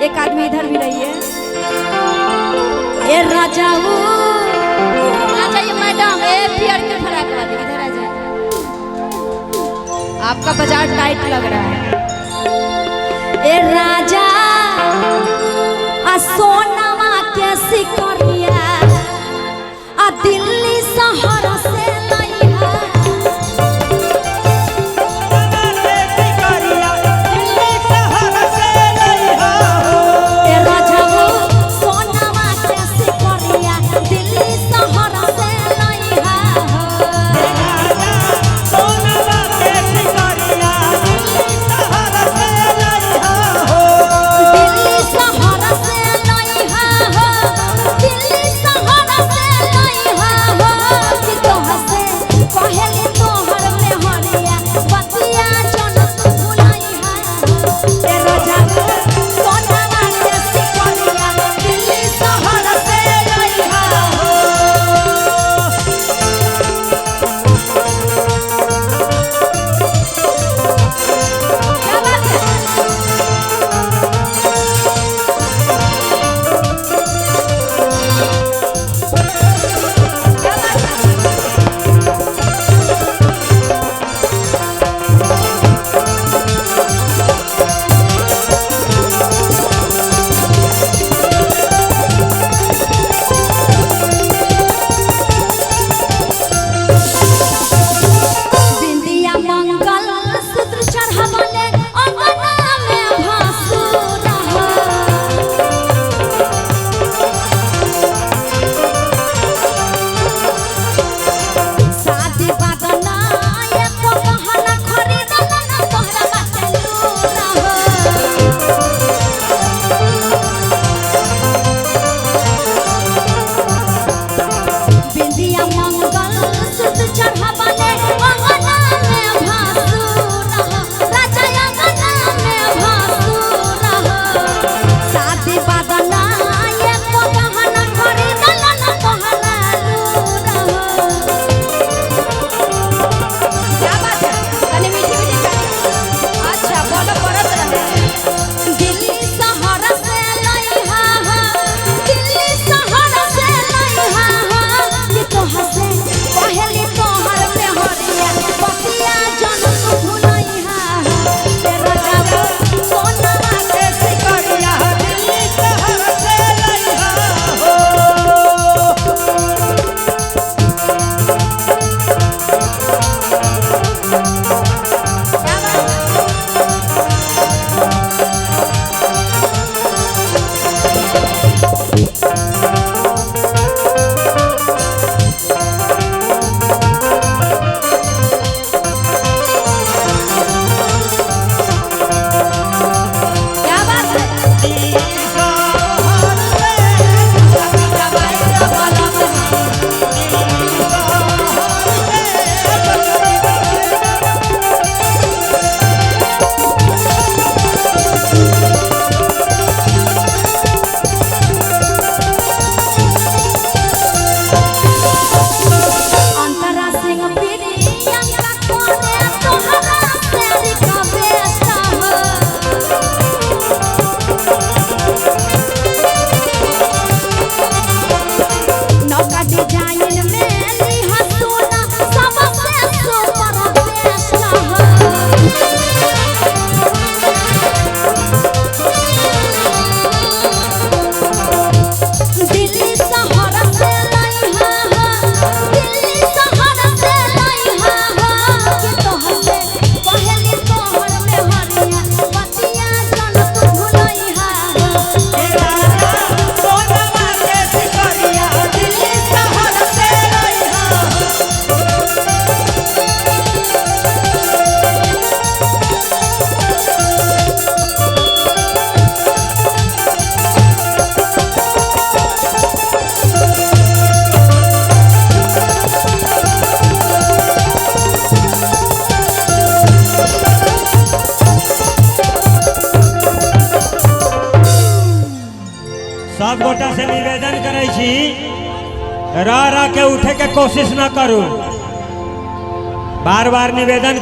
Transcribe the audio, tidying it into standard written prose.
एक आदमी इधर भी रहिए। ए राजाऊ आ जाइए मैडम, ए पियर के फराक वाली इधर आ जाइए, आपका बाजार टाइट लग रहा है। ए राजा आ सोनावा के सिकरिया आ दिल्ली शहर से लइहा। ए राजाऊ सोनावा के सिकरिया दिल्ली शहर से लइहा हो। दिल्ली शहर से लइहा हो, दिल्ली शहर से लइहा हो। कि तोहर से कहेली तोहर में हरिया बतिया जन तू भुलइहा हो। ए राजाऊ सोनावा के सिकरिया दिल्ली शहर से लइहा हो। क्या बात है? क्या बात है? बिंदिया मंगल सूत्र चढ़ावले अंगना में भासुर हो। शादी बादना एको गहना खरीदल न तोहरा बाटे लूर हो। बिंदिया मंगल सूत्र चढ़ावले अंगना में भासुर हो। राजा अंगना में भासुर हो। शादी बादना एको गहना खरीदल न तोहरा लूर हो। क्या बात है? तनी मीठी मीठी गाली। अच्छा बोलो पड़त रहे। दिल्ली शहर से लइहा हो, दिल्ली शहर से लइहा हो। कि तोहर से पहली तोहर में हरिया बतिया जन तू भुलइहा हो। ए राजाऊ सोनावा के सिकरिया क्या बात है? क्या बात है? अंतरा सिंह प्रियंका कोने तोहरा से रिक्वेस्ट हो। नौका डिजाइन में लिहा सोना सबसे सुपर बेस्ट हो। दिल्ली शहर से लइहा हो, दिल्ली शहर से लइहा हो। कि तोहर से पहली तोहर में हरिया बतिया जन तू भुलइहा हो। सब गोटा से निवेदन करै छी, रह रह के उठे के कोशिश न करू, बार बार निवेदन।